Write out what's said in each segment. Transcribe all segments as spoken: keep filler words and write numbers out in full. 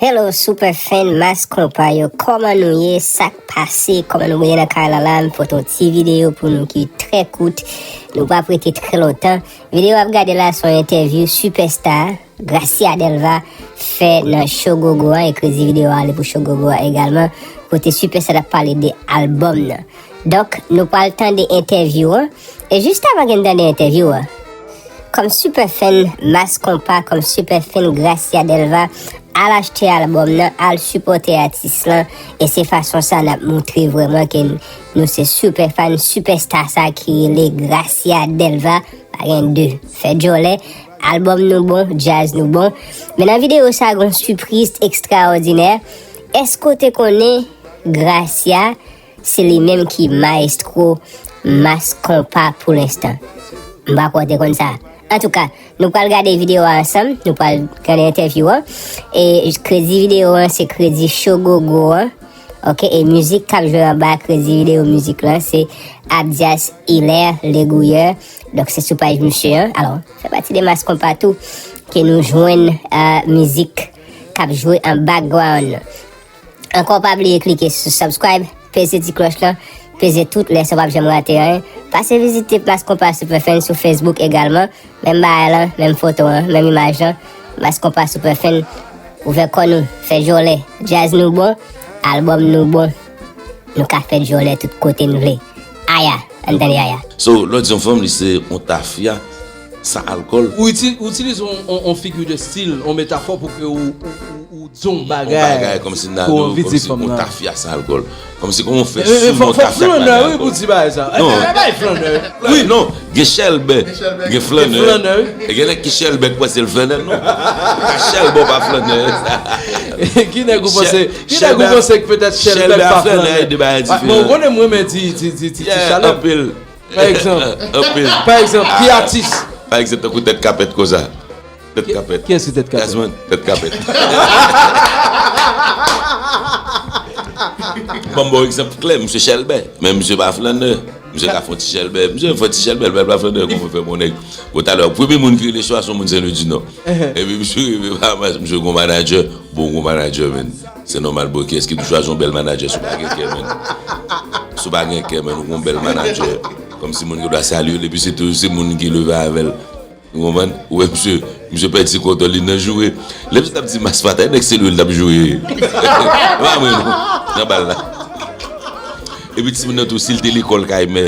Hello, Superfan, Mass Konpa yo, kòman nou ye? Sa k pase? Kòman nou ye nan kay la la? M pote yon ti videyo pou nou ki trè kout. Nou p ap rete trè lontan. Videyo w ap gade la se yon entèvyou sipèsta Gracia Delva fè nan Show Gogo an, e kredi videyo a ale pou Show Gogo an egalman, kote sipèsta t ap pale de albòm nan. Donk, nou pral tande entèvyou an, e jis avan ke n tande entèvyou an, kòm sipèfan Mass Konpa, kòm sipèfan Gracia Delva, al achte albòm nan, al sipòte atis lan, e se fason sa n ap montre vrèman ke nou se sipèfan, sipèsta sa ki rele Gracia Delva, pa gen de. Fè djòlè, albòm nou bon, djaz nou bon. Men nan videyo sa, gon sipriz ekstraòdinè. Èske w te konnen Gracia, se li menm ki mayestwo Mass Konpa pou lenstan? M pa kwè w te konn sa. Antouka, nou pral gade videyo a ansanm, nou pral gade entèvyou an. E kredi videyo an, se kredi Show Gogo an. Ok, e mizik k ap jwe anba kredi videyo mizik lan, se Abdias Hilaire Legouilleur. Donk, se sou paj misye an. Alò, fè pati de Mass Konpa tou, ke nou jwenn, eh, mizik k ap jwe an background. Ankò, pa bliye klike sou subscribe, peze ti klòch lan, peze tout lè sa w p ap janm rate anyen. Pase vizite Mass Konpa Superfan sou Facebook egalman. Menm bagay lan, menm foto an, menm imaj lan. Mass Konpa Superfan, ouvè kò nou, fè djòlè. Djaz nou bon, albòm nou bon. Nou ka fè djòlè tout kote n vle. Aya, ann tande Aya. So, lè w di yon fanm, li se yon tafya san alkòl. Ou iti-, ou itilize yon, yon, yon figi de stil, yon metafò pou ke ou, ou, ou, ou di yon bagay, bagay kòmsi nan pou anvi di fanm nan. Yon tafya san alkòl. Kòmsi kòman w fè sou yon tafya nan alkòl. Flanè, wi, pou di bagay sa. Non. Bay flanè. Wi. Non, gen chèlbè, gen flanè. Gen flanè, wi. E gen nèg ki chèlbè k panse l flanè, non. Ou ka chèlbè, w pa flanè. Ki nèg ou panse, ki nèg ou panse k petèt chèlbè k pa flanè? Chèlbè a flanè, de bagay diferan. Men ou konnen mwen renmen ti, ti, ti, ti, ti chalè. Anpil. Pa egzanp. Anpil. Pa egzanp, ki atis? Pa egzanp, tankou Tèt Kapèt konsa. Tèt Kapèt. Kiyès ki Tèt Kapèt? Gazman, Tèt Kapèt. Bon, bon, egzanp klè, misye chèlbè. Men misye pa flanè. Misye ka fè yon ti chèlbè. Misye fè yon ti chèlbè, l pa flanè, kòman fè bon nèg. Bon, talè, premye moun ki rele cho a, se yon moun Sen Lwi di Nò. Epi misye rive pa mas, misye gon manadjè. Bon, gon manadjè, menn. Se nòmal, bro, kiyès ki pou chwazi yon bèl manadjè si w pa gen kè, menn? Si w pa gen kè, menn, ou gon bèl manadjè. Kòmsi moun gen dwa salye l, epi se tou, se moun ki leve avè l. Ou konprann? Ou wè misye, misye pèdi kontwòl li nan joure. Lè misye t ap di Mass Fata, nèg se li l t ap joure. E pa mwen, non. Nan bal la. Epi timoun nan tou, si l te lekòl kay mè,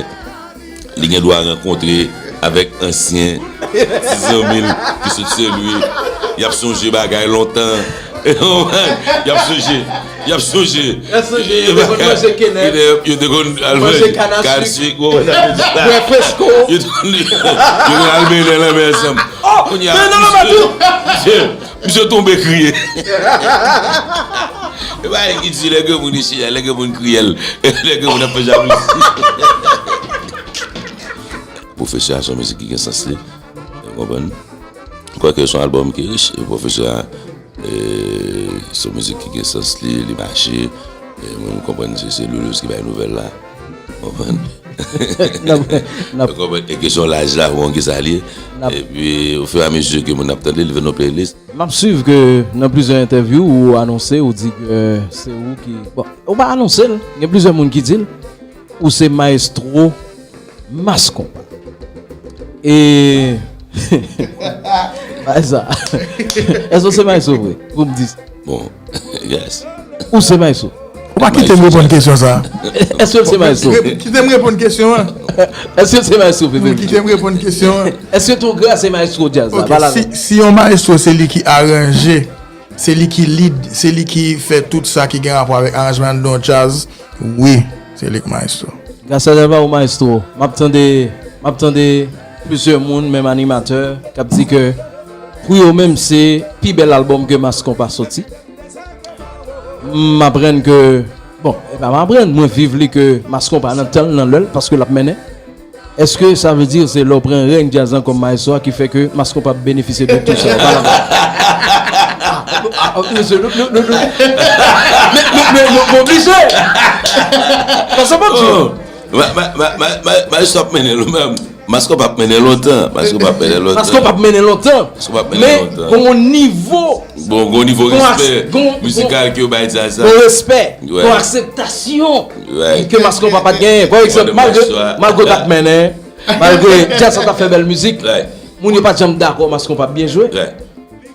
li gen dwa rankontre avèk ansyen ti zanmi l ki sot Sen Lwi. Y ap sonje bagay lontan. Y ap sonje. Y ap sonje. Y ap sonje, yo te konn manje kenèp. Yo te konn al manje kanasik. Bwè fresko. Yo te konn, yo te konn al mennen lanmè ansanm. Oh, kounye a, mennen lanmè tou. Misye, misye tonbe kriye. E pa li ki di lè granmoun isit la, lè granmoun kriyèl, lè granmoun ap fè jalouzi. Pwofesè a se yon mizik ki gen sans li. Ou konprann? Kwake se yon albòm ki rich, e pwofesè a, e, se yon mizik ki gen sans li, li mache. E mwen, m konprann se, se Loulous ki bay nouvèl la. Ou konprann? N ap, n ap, ou konprann? E kesyon laj la, bon, ki sa li ye. N ap, epi, ofiramizi ke moun ap tande, li vin nan playlist. M ap swiv ke nan plizyè entèvyou, ou anonse, ou di ke se ou ki, bon, ou pa anonse l, gen plizyè moun ki di l, ou se mayestwo Mass Konpa. E, bay sa. Èske w se mayestwo vre? Pou m di sa. Bon, yes. Ou se mayestwo? Ou pa kite m reponn kesyon sa. Èske w se mayestwo? Kite m reponn kesyon an. Èske w se mayestwo, Pepe? Kite m reponn kesyon an. Èske Tongra se mayestwo djaz la? Ok, si, si yon mayestwo se li ki aranje, se li ki lead, se li ki fè tout sa ki gen rapò avèk aranjman nan yon djaz, wi, se li k mayestwo. Gracia Delva ou mayestwo. M ap tande, m ap tande plizyè moun, menm animatè, k ap di ke pou yo menm, se pi bèl albòm ke Mass Konpa soti. M aprann ke, bon, e pa m aprann, mwen viv li ke Mass Konpa nan tan l, nan lè l, paske l ap mennen. Èske sa vle di se lè w pran rèy djaz lan kòm mayestwo a ki fè ke Mass Konpa ap benefisye de tou sa? Ou pa la. Ah, ah, mesye, nou, nou, nou, nou, men, men, men, nou, nou oblije. Sa, sa pa di. Oh, ma, ma, ma, ma, ma, mayestwo ap mennen l, ou menm. Mascon p ap mennen lontan. Mascon p ap mennen lontan. Mascon p ap mennen lontan. Mascon p ap mennen lontan. Men gon yon nivo. Bon, gon nivo respè mizikal ke yo bay djaz la. Gon respè. Gon akseptasyon ke Mascon p ap genyen. Pa egzanp, malgre, malgre w t ap mennen, malgre djaz la t ap fè bèl mizik, moun yo pa t janm dakò Mascon p ap byen jwe.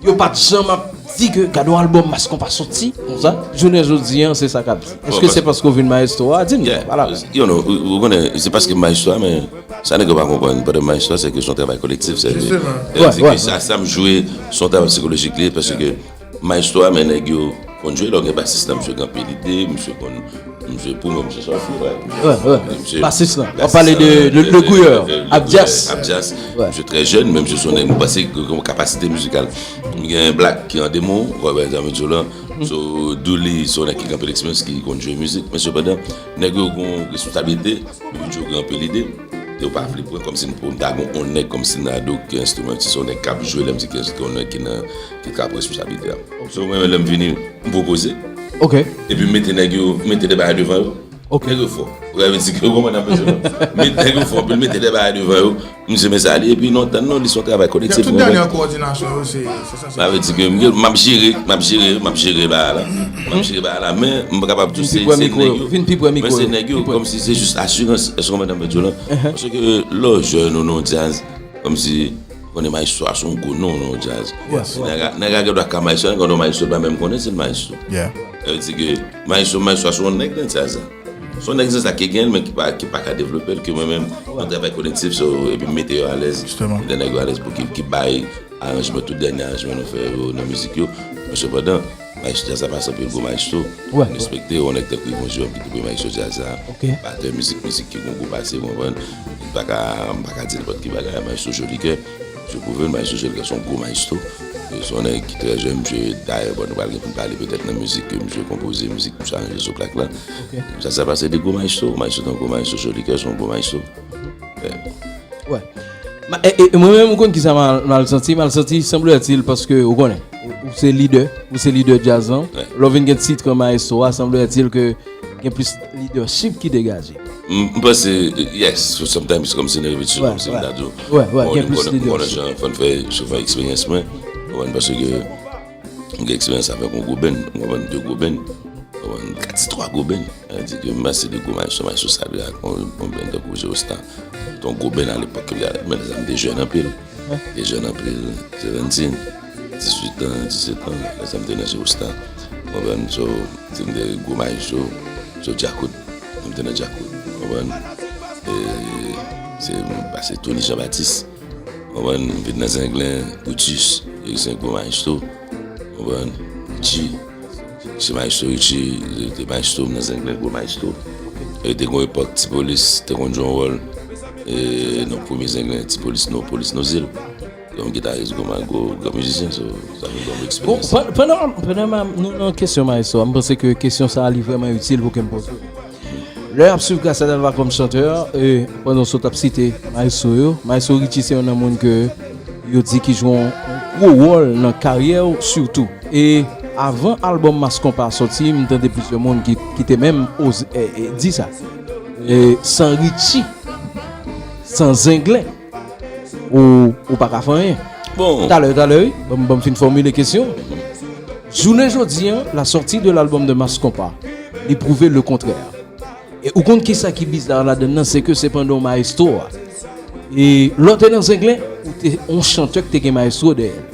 Yo pa t janm ap di ke gade yon albòm Mascon pa soti konsa. Jounen jodi an, se sa k ap di. Èske se paske w vin mayestwo a? Di m. Vwala. You know, ou, ou konnen, se paske m mayestwo a, men sa nèg yo pa konprann pandan mayestwo a, se ke se yon travay kolektif, se ke, se ke sa, sa m jwe, se yon travay sikolojik li ye, paske mayestwo a, men nèg yo konn jwe, lè w gen basis la, misye gen anpil ide, misye konn, misye pou mwen, misye sa w fè, wè. Basis la. W ap pale de, de, de Guyè, Abdias. Abdias. Misye trè jèn, men misye se yon nèg, mwen panse ke gen yon kapasite mizikal. Gen Black ki an demon, wè, wè, sa m di w la. So, Dooley, se yon nèg ki gen anpil eksperyans, ki konn jwe mizik, men sepandan, nèg yo gen yon responsablite, yo gen anpil ide, yo pa vle pran kòmsi pou m ta gen yon nèg kòmsi Nado ki enstrimantis, yon nèg k ap jwe, lè m di ki yon nèg ki nan, ki ka pran responsablite a. So, mwen menm, lè m vini, m pwopoze. Ok. Epi m mete nèg yo, m mete de bagay devan yo. Ok. Nèg yo fò. Ou ka vle di ke yo konprann anpil, non? Met nèg yo fò, epi m mete de bagay devan yo. M di, men sa li, epi non, tann non, li se yon travay kolektif, tout dènye kowòdinasyon yo, se, se sa, se sa. Sa vle di ke m, m ap jere, m ap jere, m ap jere bagay la. M ap jere bagay la, men m kapab tou se, se nèg yo. Vin pi pre mikwo yo. Men se nèg yo, kòmsi se jis asirans, èske w konprann sa m vle di w la? Paske lè w jèn ou nan yon djaz, kòmsi, konnen mayestwo a se yon gwo non nan yon djaz. Nèg la, nèg la gen dwa ka mayestwo, nèg la mayestwo, l pa menm konnen si l mayestwo. Sa vle di ke mayestwo, mayestwo a se yon nèg nan djaz la. Se yon nèg nan djaz la ki gen l, men ki pa, ki pa ka devlope l, ke mwen menm, yon travay kolektif, so, epi m mete yo alèz, mete nèg yo alèz pou ki, ki bay aranjman, tout dènye aranjman nou fè yo nan mizik yo. Men sepandan, mayestwo djaz la pase anpil gwo mayestwo. M respekte yon nèg tankou Yvon Jerome ki te premye mayestwo djaz la. Batè mizik, mizik ki gon gwo pase, w konprann. M pa ka, m pa ka di nenpòt ki bagay, mayestwo Jolikè. Misye pwouve l, mayestwo Jolikè se yon gwo mayestwo. E se yon nèg ki trè jèn, misye, dayè, bon, nou pral gen pou n pale petèt nan mizik ke misye konpoze, mizik misye aranje sou plak la. Sa, sa pase de gwo mayestwo, mayestwo tankou mayestwo Jolikè, se yon gwo mayestwo. Wè. Ma, e, e, mwen menm, ou konn kisa m al, m al santi? M al santi, sanblètil, paske, ou konnen, ou, ou se lidè, ou se lidè djaz lan. Lè w vin gen tit an mayestwo a, sanblètil ke gen plis lidèchip ki degaje. M, m panse, yes, sometimes, kòmsi nan repetisyon, kòmsi m ta di w. Wè, wè, gen plis lidèchip. Bon, m konnen jan, fò n fè, souvan eksperyans mwen, ou konprann, paske m gen eksperyans avèk yon gwo band, ou konprann, de gwo band, ou konprann, kat, twa gwo band. Sa vle di ke m pase de gwo mayestwo, mayestwo Sadrak, yon, yon band tankou Geostar. Te yon gwo band alepòk ke m te avèk, men lè sa m te jèn anpil. Te jèn anpil, seventeen, dizuit an, disèt an, lè sa m te nan Geostar. Ou konprann? So, se m te gwo mayestwo, so Djakout, m te nan Djakout. Ou konprann? E, se, m pase Tony Jean Baptiste. Konprann? M vin nan Zenglen, Brutus, e se gwo mayestwo. Konprann? Richie, se mayestwo Richie, te mayestwo m nan Zenglen, gwo mayestwo. E te gon epòk Ti Polis te konn jwe yon wòl, e, nan premye Zenglen, Ti Polis, No Polis, No Zil. Gwo gitaris, gwo ma-, gwo, gwo mizisyen, so, sa vin ban m eksperyans. Bon, pandan, pandan nou nan kesyon mayestwo a, m panse ke kesyon sa a li vrèman itil pou ke m poze. Lè y ap swiv Gracia Delva kòm chantè, e, pandan w sot ap site mayestwo yo, mayestwo Richie se youn nan moun ke yo di ki jwe yon gwo wòl nan karyè w sitou. E avan albòm Mass Konpa soti, m tande plizyè moun ki, ki te menm oze, e, e, di sa. E, san Richie, san Zenglen, ou, ou pa ka fè anyen. Bon. Talè, talè, wi. Ban m, ban m fin fòmile kesyon. Jounen jodi an, la sortie de l'album de Mass Konpa, li pwouve le kontrè. E ou konn kisa ki biza ladann nan, se ke se pandan w mayestwo a. E lè w te nan Zenglen, ou te yon chantè ki te gen mayestwo dèyè l.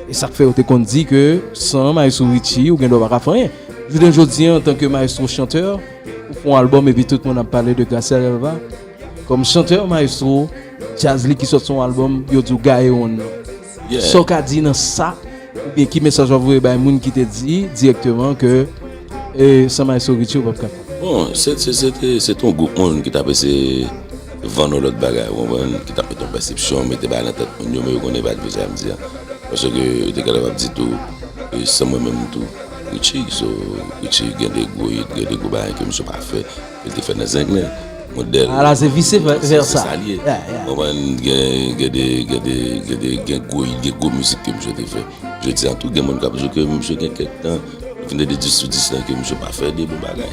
E sa k fè yo te konn di ke san mayestwo Richie, ou gen dwa pa ka fè anyen. Jounen jodi an, antanke mayestwo chantè, ou fè yon albòm epi tout moun ap pale de Gracia Delva. Kòm chantè, mayestwo, djaz li ki sot sou yon albòm, yo di w gaye wonn nan. Sa w ka di nan sa, oubyen ki mesaj w ap voye bay moun ki te di dirèkteman ke, e, san mayestwo Richie, ou p ap ka fè? Bon, se, se, se te, se te yon gwoup moun ki t ap eseye vann yon lòt bagay, ou konprann, ki t ap mete yon pèsepsyon, mete bagay nan tèt moun yo, men yo konnen pa t vre sa m di a. Paske yo te genlè p ap di tou, e, san mwen menm tou, Richie, so, Richie gen de gwo hit, gen de gwo bagay ke misye pa fè, ke l te fè nan Zenglen, modèl. Ala se vise vèsa. Se sa l ye. Ou konprann, gen, gen de, gen de, gen de, gen gwo hit, gen gwo mizik ke misye te fè. Jodi a tou, gen moun k ap di w ke misye gen kèk tan, fin de dis sou dis lan ke misye pa fè de bon bagay.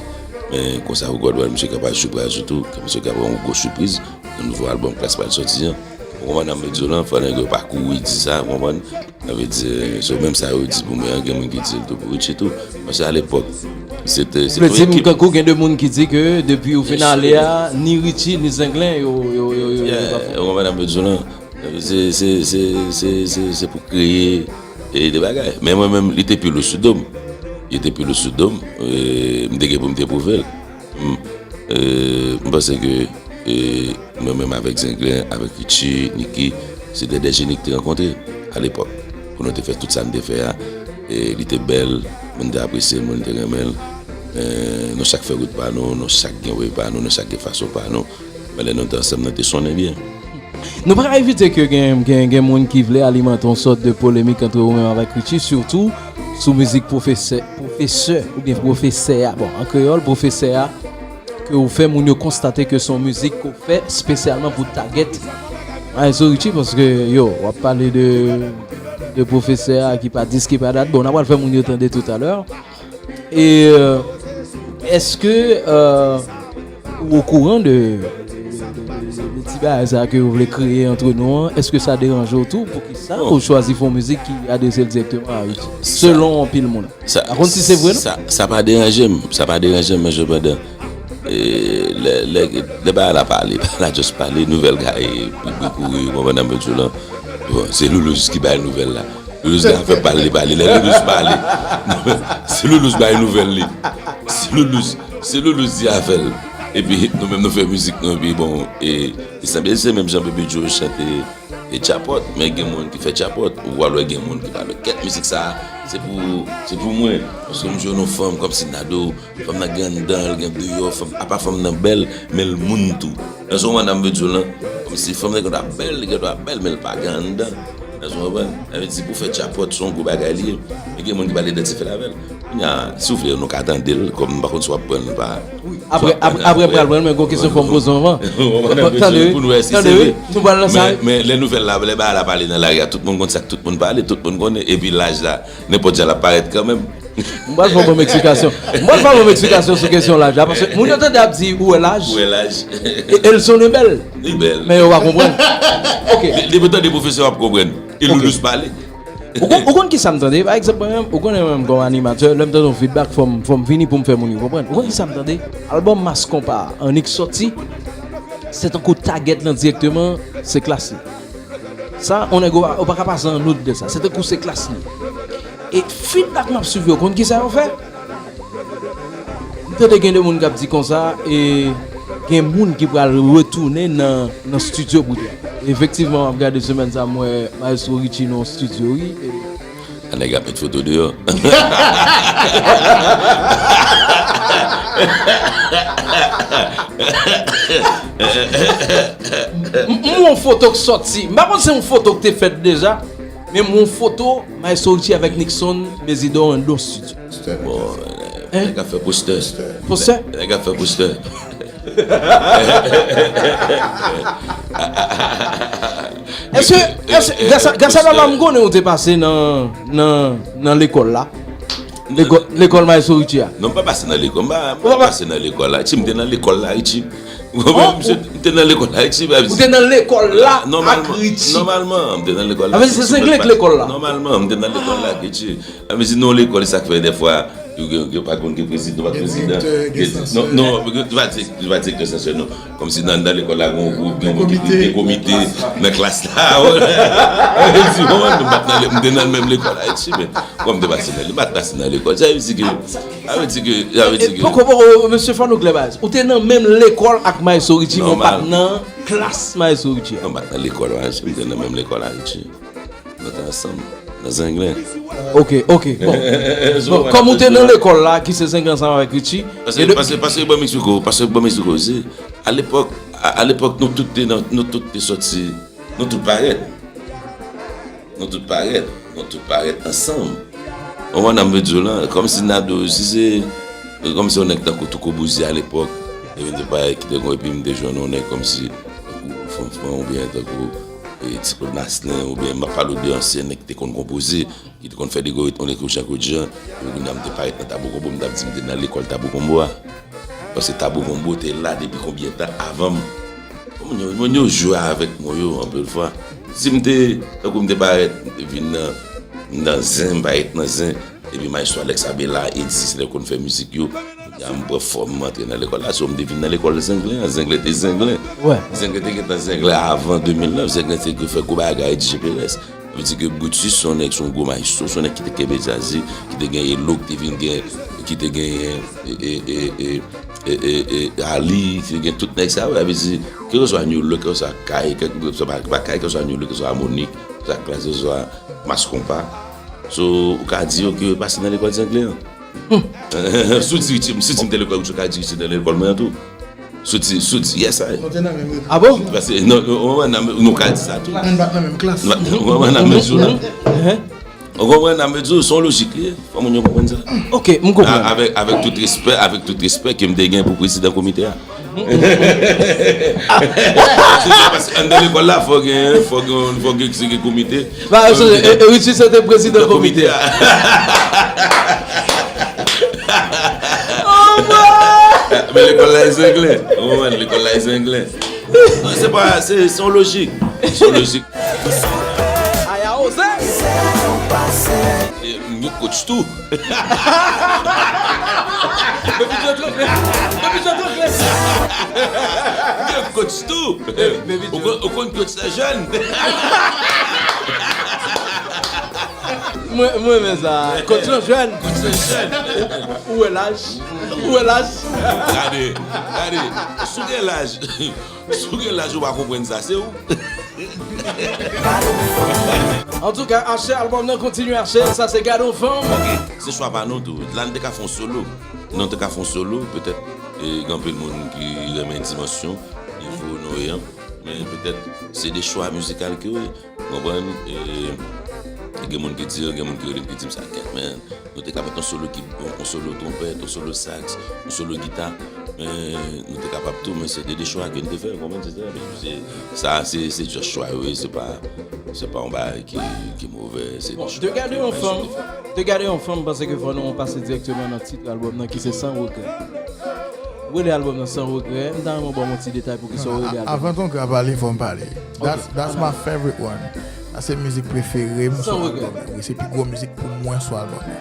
Men konsa, ou gad wè misye kapab sipriz ou tou, ke misye kapab yon gwo sipriz. Yon nouvo albòm Klass pral sòti an. Ou konprann sa m vle di w lan? Fò nèg yo pa kouri di sa, ou konprann? Sa vle di, so, menm sa yo di pou mwen an, gen moun ki di l tou pou Richie tou. Paske alepòk, se te, se te yon ekip. Vle di, m tankou gen de moun ki di ke depi ou fin ale a, ni Richie, ni Zenglen, yo, yo, yo, yo, yo pa fè. Ou konprann sa m vle di w lan? Se, se, se, se, se, se pou kreye e de bagay. Men mwen menm, li te pi lou sou do m. Li te pi lou sou do m. E, m te gen pou m te pwouve l. M, e, m panse ke, e, mwen menm avèk Zenglen, avèk Richie, Nicky, se te de jeni ki te rankontre alepòk. Pou nou te fè tout sa n te fè a. E, li te bèl, moun te apresye l, moun te renmen l. E, nou chak fè wout pa nou, nou chak gen woy pa nou, nou chak gen fason pa nou. Men lè nou te ansanm nan te sonnen byen. Nou pa ka evite ke gen, gen, gen moun ki vle alimante yon sòt de polemik ant ou menm avèk Richie, sitou sou mizik pwofesè, pwofesè oubyen pwofesè a. Bon, an kreyòl, pwofesè a, ke ou fè, moun yo konstate ke se yon mizik ke w fè espesyalman pou tagèt Maestro Richie, paske, yo, w ap pale de, de pwofesè a ki pa dis, ki pa dat. Bon, n a pral fè moun yo tande toutalè. E, euh, èske, euh, ou okouran de, de, de, de, de ti bagay sa ke yo vle kreye ant nou an? Èske sa deranje w tou? Poukisa ou chwazi fè yon mizik ki adrese l dirèkteman a Richie? Selon anpil moun. Sa, pa konn si se vre, non? Sa, sa pa deranje m. Sa pa deranje m, men sepandan, e, lè, lè, lè bagay la pale, bagay la just pale, nouvèl ka e, e, e kouri, ou konprann sa m vle di w lan? Bon, se Loulous ki bay nouvèl la. Loulous gen afè pale, pale. Lè Loulous pale, se Loulous bay nouvèl li. Se Loulous, se Loulous di afè l. Epi nou menm nou fè mizik nou, epi bon, e, e sanble se menm jan Baby Joe chante e tchapòt, men gen moun ki fè tchapòt. Ou pral wè gen moun ki pale kèt mizik sa, se pou, se pou mwen. Paske m jwe yon fanm kòmsi Nado, fanm nan gen anndan, l gen deyò, fanm, apa fanm nan bèl, men l moun tou. Èske w konprann sa m vle di w lan? Kòmsi fanm nan gen dwa bèl, li gen dwa bèl, men l pa gen anndan. Èske w konprann? Sa vle di pou fè tchapòt, se yon gwo bagay li ye. Men gen moun ki pral idantifye l avè l. Kounye a, si w vle, nou ka tande l, kòm m pa konn si w ap pran l, nou pa. Wi, apre, apre, apre m pral pran l, men gon kesyon fò m poze w anvan. Tande, tande, wi, nou pral nan sa. Men, men lè nouvèl la, lè bagay la pale nan lari a, tout moun konn sa k tout moun pale, tout moun konnen, epi laj la, nenpòt jan l ap parèt kanmenm. M pral fè w ban m eksplikasyon. M pral fè w ban m eksplikasyon sou kesyon laj la, paske moun yo tande ap di, ou wè laj? Ou wè laj? E, e l sonnen bèl. Li bèl. Men yo pa konprann. Ok. Depi w tande pwofesè, w ap konprann. E Loulous pale. Ou konn, ou konn ki sa m tande? Pa egzanp, mwen menm, ou konnen mwen menm kòm animatè, lè m tande yon feedback, fò m, fò m vini pou m fè moun yo konprann. Ou konn ki sa m tande? Albòm Mass Konpa a, annik sòti, se tankou tagèt lan dirèkteman, se Klass li. Sa, yon nèg ou pa, ou pa ka pase an nout de sa. Se tankou se Klass li. E feedback m ap swiv yo, konn ki sa yo fè? M tande gen de moun k ap di konsa, e gen moun ki pral retounen nan, nan estidyo pou travay. Efektivman, m ap gade semèn sa, m wè Maestro Richie nan estidyo, wi. E a nèg ap met foto deyò. M, m wè yon foto k sòti. M pa konn si se yon foto k te fèt deja, men m wè yon foto Maestro Richie avèk Nixon Mezidor anndan yon estidyo. Bon, nèg ap fè postè. Postè? Nèg ap fè postè. Èske, èske, Gasa, Gasa Lala, m konnen ou te pase nan, nan, nan lekòl la. Lekòl, lekòl Maestro Richie a. Non, m pa pase nan lekòl. M pa, m pa pase nan lekòl la. Richie, m te nan lekòl la, Richie. Ou konprann, misye, m te nan lekòl la, Richie. Ou te nan lekòl la ak Richie. Nòmalman, m te nan lekòl la. Sa vle di se Zenglen k lekòl la. Nòmalman, m te nan lekòl la ak Richie. Sa vle di nan yon lekòl, e sa k fè dèfwa, yo, yo, yo pa konn gen prezidan, yo pa t prezidan. Gen direktè, gen sansè. Non, non, yo pa t, yo pa t direktè sansè, non. Kòmsi nan, nan lekòl la, gen yon gwoup, gen yon gwoup ki gen komite nan klas la. Di, bon, nou pa t nan le-, m te nan menm lekòl a Richie, men kòm m te pase nan, li pa t pase nan lekòl. Sa vle di ke, sa vle di ke, sa vle di ke. Poko, poko, mesye, fò nou klè baz. Ou te nan menm lekòl ak Maestro Richie, men w pa t nan klas Maestro Richie a. Non, m pa t nan lekòl a Richie, m te nan menm lekòl a Richie. Nou te ansanm nan Zenglen. Ok, ok, bon. Bon, kòm ou te nan lekòl la, ki se Zenglen ansanm avèk Richie. Paske, paske, paske ban m eksplike w, paske ban m eksplike w, se, alepòk, a, alepòk, nou tout te nan, nou tout te sòti, nou tout parèt. Nou tout parèt, nou tout parèt ansanm. Ou konprann sa m vle di w lan, kòmsi Nado, si se, kòmsi yon nèg tankou Touko Bouzi alepòk, te vin te parèt ki te kon, epi m te jwenn yon nèg kòmsi, tankou Fanfan, oubyen tankou, e, Ti Claude Naslen, oubyen m ap pale w de ansyen nèg ki te konn konpoze, ki te konn fè de gwo ritm, yon nèg kou Jean Claude Jean, epi kounye a m te parèt nan Tabou Konbo, m t ap di m te nan lekòl Tabou Konbo a. Paske Tabou Konbo te la depi konbyen tan avan m. Moun yo, moun yo jwe avèk mo yo anpil fwa. Si m te, tankou m te parèt, m te vin nan, m nan zen, m parèt nan zen, epi Maestro Alex Abela, Eddy, se lè konn fè mizik yo, ya m pran fòm, m antre nan lekòl la. So, m te vin nan lekòl Zenglen an, Zenglen te Zenglen. Zenglen te gentan Zenglen avan de mil nèf, Zenglen te fè gwo bagay, D J Perez. Sa vle di ke Brutus se yon nèg, se yon gwo maestro, se yon nèg ki te kenbe djaz li, ki te gen Elo, ki te vin gen, ki te genyen, e, e, e, e, e, e, e, Ali, ki te gen tout nèg sa yo. Sa vle di, kèlkeswa New Look, kèlkeswa Kay, kèlkeswa pa, pa Kay, kèlkeswa New Look, kèlkeswa Harmonik, kèlkeswa Klass, kèlkeswa Mass Konpa. So, ou ka di yo ke yo pase nan lekòl Zenglen an. Si w di, si w di m te lekòl, ou ka di w te nan lekòl mwen an tou. Si w di, si w di, yes, I. Nou te nan menm lekòl. Ah bon? Paske, non, ou konprann, nou ka di sa tou. Nou pa t nan menm klas. Nou pa t nan menm klas, non. Ou konprann, sa vle di, se yon lojik li ye. Fò moun yo konprann sa. Ok, m konprann. A-, avèk, avèk tout respè, avèk tout respè ke m te gen pou prezidan komite a. Paske anndan lekòl la, fò gen, fò gen, fò gen, se gen komite. Ba, e, e, Richie se te prezidan komite a. Oh, boy! Men lekòl la e Zenglen. Ou konprann, lekòl la e Zenglen. Non, se pa, se, se yon lojik. Se yon lojik. Aya oze! E, m gen coach tou. Baby Joe trangle. Baby Joe trangle. M gen coach tou. Baby Joe. Ou konn, ou konn coach la jèn. Mwen, mwen renmen sa. Coach lan jèn. Coach lan jèn. Ou, ou wè laj. Ou wè laj. Gade, gade. Si w gen laj, si w gen laj, ou pa konprann sa, se ou. Antouka, achte albòm nan, kontinye achte l, sa se Gade yon fanm. Se chwa pa nou tou. La, nou te ka fè yon solo. Nou te ka fè yon solo, petèt, e, gen anpil moun ki renmen Dimansyon, nivo nou ye an. Men petèt, se de chwa mizikal ke yo ye. Ou konprann? E, gen moun ki di l, gen moun ki rele m, ki di m sa, kèt, men nou te ka mete yon solo ki, yon, yon solo twonpèt, yon solo sax, yon solo gita. Men nou te kapab tou, men se de, de chwa ke nou te fè, ou konprann? Se sa, men se, sa, se, se just chwa yo ye, se pa, se pa yon bagay ki, ki movè, se de chwa ke Maestro te fè. Bon, de Gade yon fanm, de Gade yon fanm, m panse ke fò nou pase dirèkteman nan tit albòm nan ki se Sans Regret. Ou rele albòm nan Sans Regret. M ta renmen w ban m yon ti detay pou kisa w rele albòm. Avan Ton Gra pale, fò m pale. That's, that's my favorite one. Sa se mizik prefere m sou albòm nan. Wi, se pi gwo mizik pou mwen sou albòm nan.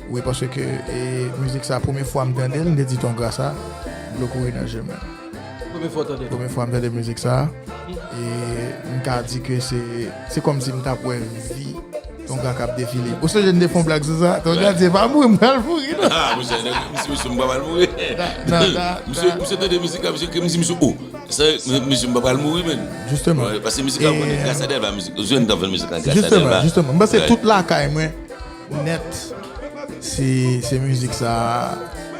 Wi, paske, e, mizik sa, premye fwa m tande l, m te di Ton Gra sa, dlo kouri nan je m. Premye fwa w tande l? Premye fwa m tande mizik sa, e m ka di ke se, se kòmsi m t ap wè vi Ton Gra k ap defile. Ou sonje n te fè yon blag sou sa? Ton Gra di, "E pa mouri, m pral mouri, non." Ah, monchè, nèg, misye, misye, m pa pral mouri. Misye, misye tande mizik la, misye, misye, misye, oh, sa, misye, m pa pral mouri, men. Jisteman. Paske mizik la, mwen, Gracia Delva, mizik, jwenn nan fè mizik la, Gracia Delva. Jisteman, jisteman. M panse tout lakay mwen, nèt, se, se mizik sa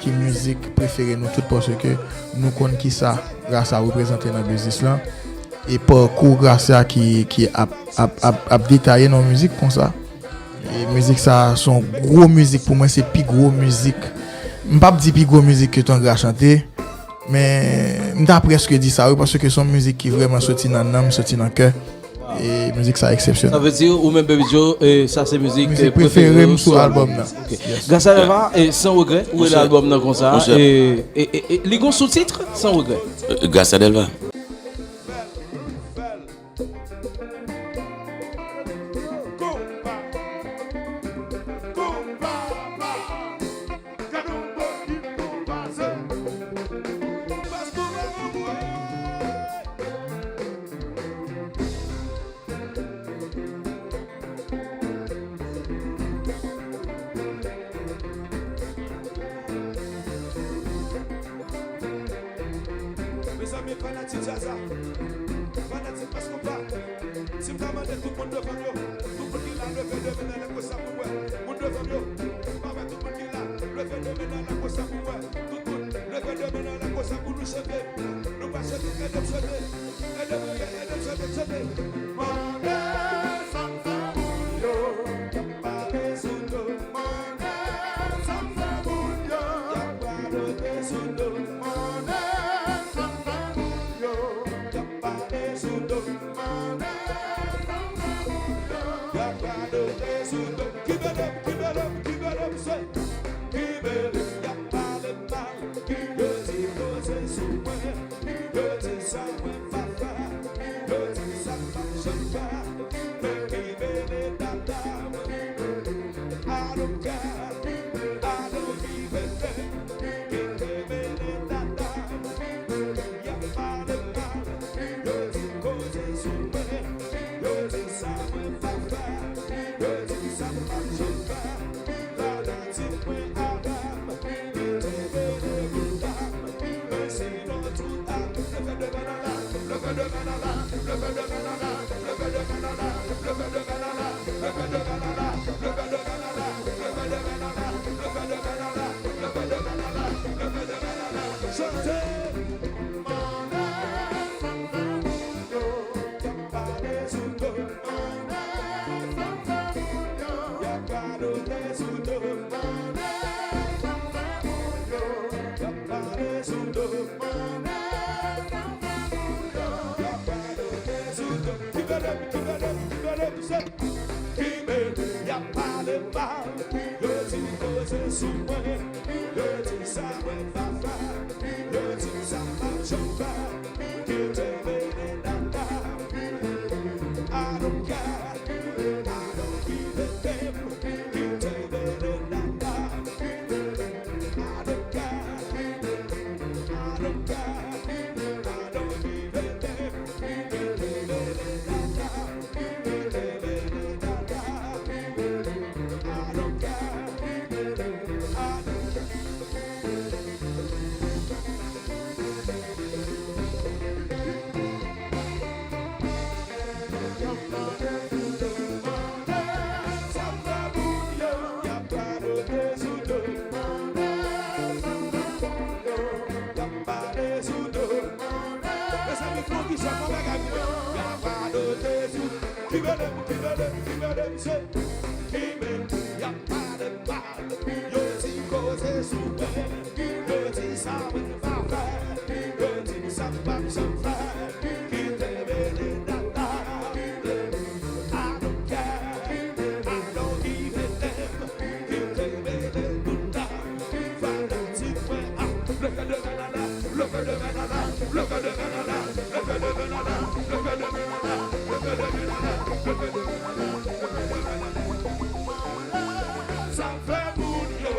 ki mizik prefere nou tout, paske nou konn kisa Gracia reprezante nan biznis lan. E pakou Gracia ki, ki ap, ap, ap, ap detaye nan mizik konsa. E mizik sa, se yon gwo mizik pou mwen, se pi gwo mizik. M p ap di pi gwo mizik ke Ton Gra chante, men m ta prèske di sa, wi, paske se yon mizik ki vrèman soti nan nanm, soti nan kè. E mizik sa eksepsyonèl. Sa vle di, ou menm, Baby Joe, e sa se mizik, mizik e, prefere prefere w m sou sou albòm albòm nan. Ok. Yes. Gracia Delva, e Sans Regret, ou rele albòm nan konsa, e, e, e, e li gon sou tit, Sans Regret. E, e, Gracia Delva. Mezanmi, fanatik djaz la, fanatik Mass Konpa, si m ta mande tout moun devan m yo, tout moun ki la, leve de men nan lè konsa pou m wè. Moun devan m yo, m pa wè tout moun ki la, leve de men nan lè konsa pou m wè. Tout moun, leve de men nan lè konsa pou nou chante. Nou pa chante, ede m chante. Ede m, ede m chante, chante. Mande sa m fè moun yo, y ap pale sou do m. Mande sa m fè moun yo, y ap radote sou do m. Mande sa m fè moun yo, y ap pale sou do m. Mande sa m fè moun yo, y ap radote sou do m. Ki bele m, ki bele m, ki bele m, se ki bele m, y ap pale m mal. Yo di koze sou mwen, yo di sa mwen pa Chante. Mande sa fè moun yo, y ap pale sou do. Mande sa fè moun yo, y ap radote sou do. Mande sa fè moun yo, y ap pale sou do. Mande sa fè moun yo, y ap radote sou do. Kibelem, kibelem, kibelem, se. Ki men y ap pale mal, yo di koze sou mwen, yo di sa mwen pa fè, yo di sa m pa janm fè. Kite Benedata, I don't care, I don't give a damn. Kite Benedata, I don't care, I don't care, I don't give a damn. Mezanmi, fè yon ti jan, fè yon bagay pou mwen. Y ap radote sou. Kibelem, kibelem, kibelem, se. Ki men y ap pale mal, yo di koze sou mwen, yo di sa mwen pa fè, yo di sa m p ap janm fè. Kite Benedata, I don't care, I don't give a damn. Kite Benedata, fanatik mwen a. Leve de men nan lè, leve de men nan lè, leve de men nan lè, leve de men nan lè, leve de men nan lè, leve de men nan lè, leve de men nan lè, leve de men nan lè. Sa fè moun yo,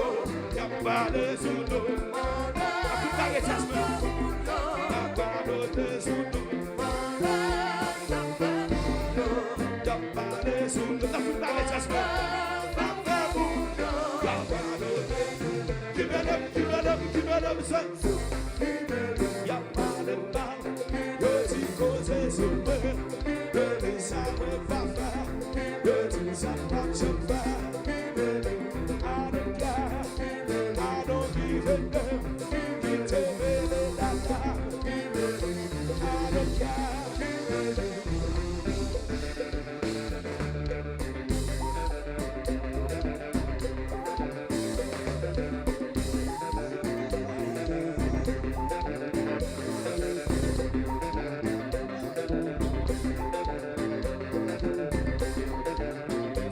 y ap pale sou do. Ap tout kare chas mwen. Y ap radote sou do. Y ap pale sou do. Ap tout kare chas mwen. Sa fè moun yo, y ap radote. Ki bèl, ki bèl, ki bèl, se. Y ap pale mal, yo di koze sou mwen, yo di sa mwen pa fè, yo di sa m p ap janm fè. I don't care, I don't give a damn, kite Benedata, I don't care.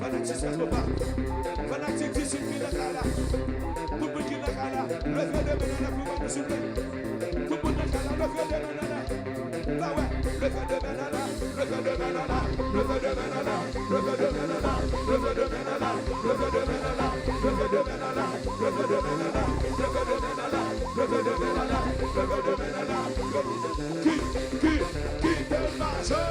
Fanatik Sès Popa, fanatik Disip ki nan kay la, tout moun ki nan kay la, leve de men nan lè pou mwen, souple. Tout moun nan kay la, leve de men nan lè. Ba wè, leve de men nan lè. Ki, ki, ki te mache.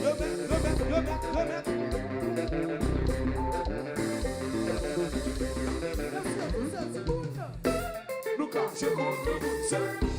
Remèt, remèt, remèt, remèt. Nou ka, se bon, se bon.